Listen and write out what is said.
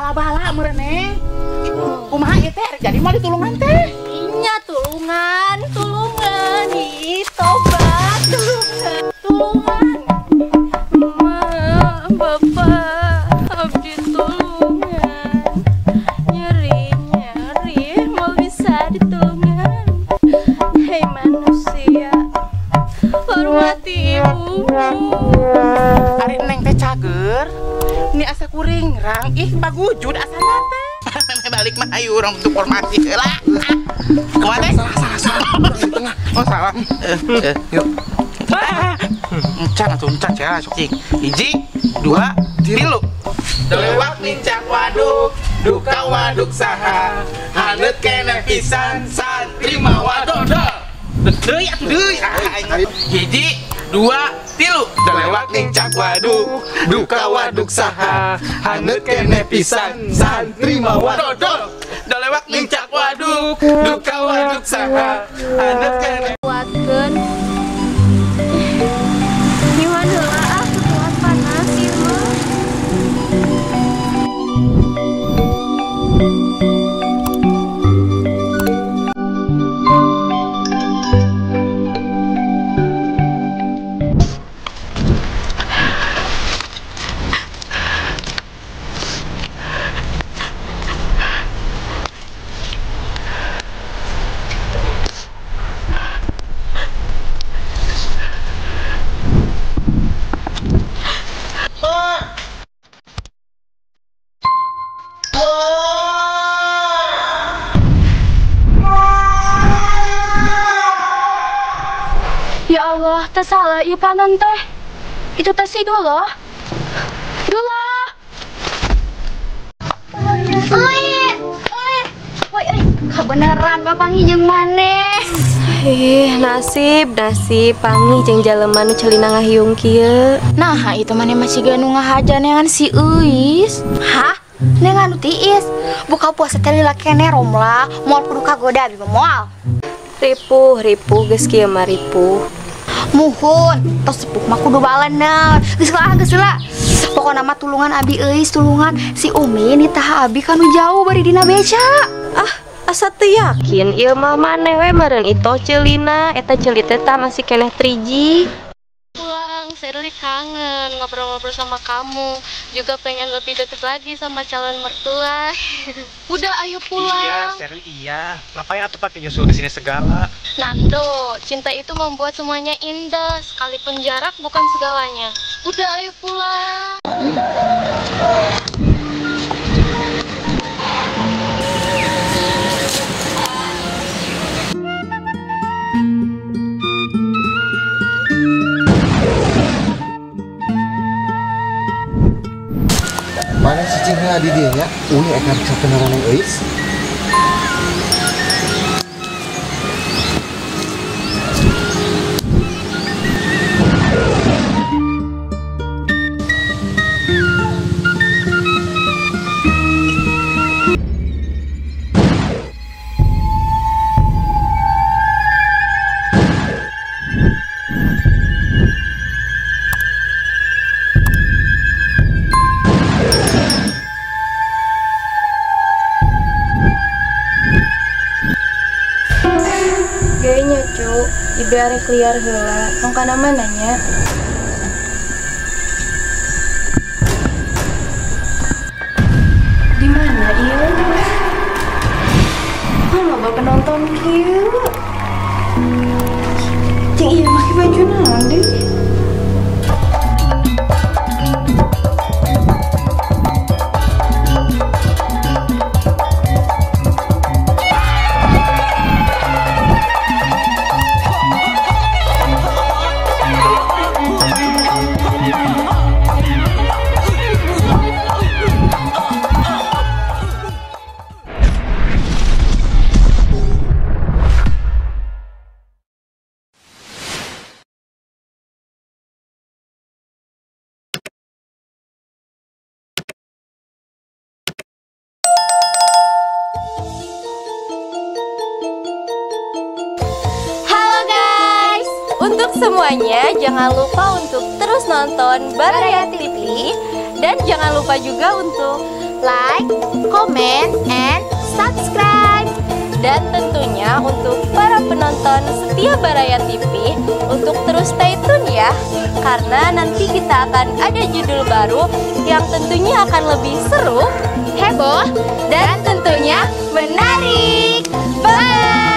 Bala-bala meureun Neng. Kumaha ieu teh jadi mah ditulungan teh? Inya tulungan, tulungan. Ih, tobat, tulungan, tulungan. Ma, Bapak, abdi tulungan. Nyeri, nyeri, mau bisa ditulungan. Hei manusia, hormati ibumu. Ari Neng teh cager, ini asa kuring rang, ih bagujud asana teh. Balik mah ayo urang untuk formasi heula. Kumaha teh? Salah, salah, salah. Di tengah. Oh, salah. Yuk. Encan atuh encan sia sok cing. 1, 2, 3. Lewat nincak waduk, duka waduk saha. Haneut keneh pisan santri mawa dodol. Deui atuh deui. 1, 2, 3. Lewat nincak waduk, duka waduk saha. Haneut keneh pisan santri mawa dodol. Lewat nincak waduk, duka waduk saha. Haneut keneh kuatkeun. Gimana heula ah kuat panas ieu mah. Ya Allah, teh salah ieu panon teh. Itu teh si Duloh. Duloh. Oi, oi, oi, kabeneran bapak jeung maneh. Ih, nasib, nasib pangi jeung jalema nu celina ngahiung kieu. Nah, itu maneh masih siga nu ngahaja neangan si Euis. Hah? Neangan nu tiis. Buka puasa teh lila keneh romlah, moal kudu kagoda abi mah moal. Ripuh, ripuh geus kieu mah ripuh. Muhun, tos sepuh mah kudu balener. Geus lah, geus lah. Pokona mah tulungan abi euis, tulungan si Umi nitah abi kanu jauh bari dina beca. Ah, asa teu yakin ieu mah maneh we meureun itoh ceulina, eta ceuli teh tah masih keneh 3G. Pulang, Shirley kangen ngobrol-ngobrol sama kamu. Juga pengen lebih deket lagi sama calon mertua. Udah, ayo pulang. Iya, Shirley iya. Ngapain atuh pakai nyusul ke sini segala? Nando, cinta itu membuat semuanya indah, sekalipun jarak bukan segalanya. Udah, ayo pulang. Mana si cingnya di dia nya? Ui akan kebenaran yang euis. Gayanya cu, ibe arek liar heula, tong kana mananya. Di mana ieu? Kok loba penonton kieu? Jeung ieu make baju naon deui? Untuk semuanya, jangan lupa untuk terus nonton Baraya TV dan jangan lupa juga untuk Like, comment, and subscribe. Dan tentunya untuk para penonton setia Baraya TV untuk terus stay tune ya, karena nanti kita akan ada judul baru yang tentunya akan lebih seru, heboh, dan tentunya menarik. Bye!